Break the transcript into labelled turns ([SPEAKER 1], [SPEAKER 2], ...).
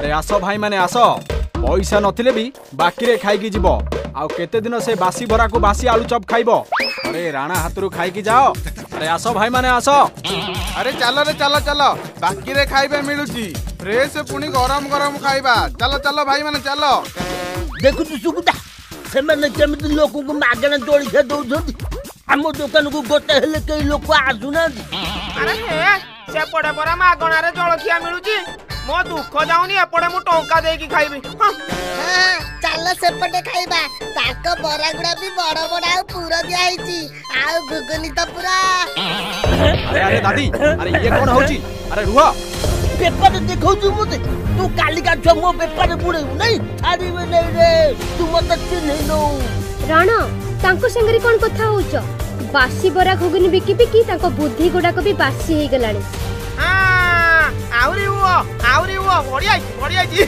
[SPEAKER 1] ଆରେ ଆସ ଭାଇମାନେ ଆସ, ପଇସା ନଥିଲେ ବି ବାକିରେ ଖାଇକି ଯିବ। ଆଉ କେତେ ଦିନ ସେ ବାସି ବରାକୁ ବାସି ଆଳୁ ଚପ୍ ଖାଇବ? ଆରେ ରାଣା ହାତରୁ ଖାଇକି ଯାଅ। ଆରେ ଆସ ଭାଇମାନେ ଆସ।
[SPEAKER 2] ଆରେ ଚାଲ ରେ, ଚାଲ ଚାଲ, ବାକିରେ ଖାଇବା ମିଳୁଛି, ଫ୍ରେଶ ପୁଣି ଗରମ ଗରମ ଖାଇବା। ଚାଲ ଚାଲ ଭାଇମାନେ ଚାଲ।
[SPEAKER 3] ଦେଖୁଛୁ ସୁକୁଟା, ସେମାନେ କେମିତି ଲୋକଙ୍କୁ ମାଗଣା ଜଳଖିଆ ଦଉଛନ୍ତି। ଆମ ଦୋକାନକୁ ଗୋଟେ ହେଲେ କେହି ଲୋକ ଆସୁନାହାନ୍ତି।
[SPEAKER 4] ଆରେ ହେ, ସେପଟେ ପରା ମାଗଣାରେ ଜଳଖିଆ ମିଳୁଛି। ମୋ ଦୁଃଖ ଯାଉନି, ଏପଟେ ମୁଁ ଟଙ୍କା ଦେଇକି ଖାଇବି। ହଁ,
[SPEAKER 5] ଚାଲ ସେପଟେ ଖାଇବା। ତାଙ୍କ ବରା ଗୁଡା ବି ବଡ ବଡ, ଆଉ ପୁର ଦିଆ ହେଇଛି, ଆଉ ଘୁଗୁନି ତ ପୁରା।
[SPEAKER 1] ଆରେ ଆରେ ଦାଦି, ଆରେ ଇଏ କଣ ହଉଛି? ଆରେ ରୁହ।
[SPEAKER 3] ବେପାର ଦେଖାଉଛୁ ମତେ ତୁ? କାଲିକା ଛୁଆ ମୋ ବେପାର ବୁଡେଇବୁ? ନାଇଁ, ଛାଡ଼ିବେ ନାଇଁ ରେ, ତୁ ମତେ ଚିହ୍ନିନୁ।
[SPEAKER 6] ରାଣ, ତାଙ୍କ ସାଙ୍ଗରେ କଣ କଥା ହଉଛ? ବାସି ବରା ଘୁଗୁନି ବିକି ବିକି ତାଙ୍କ ବୁଦ୍ଧି ଗୁଡାକ ବି ବାସି ହେଇଗଲାଣି।
[SPEAKER 4] ଆହୁରି ହୁଅ, ଆହୁରି ହୁଅ, ବଢିଆ ହେଇଛି, ବଢିଆ ହେଇଛି।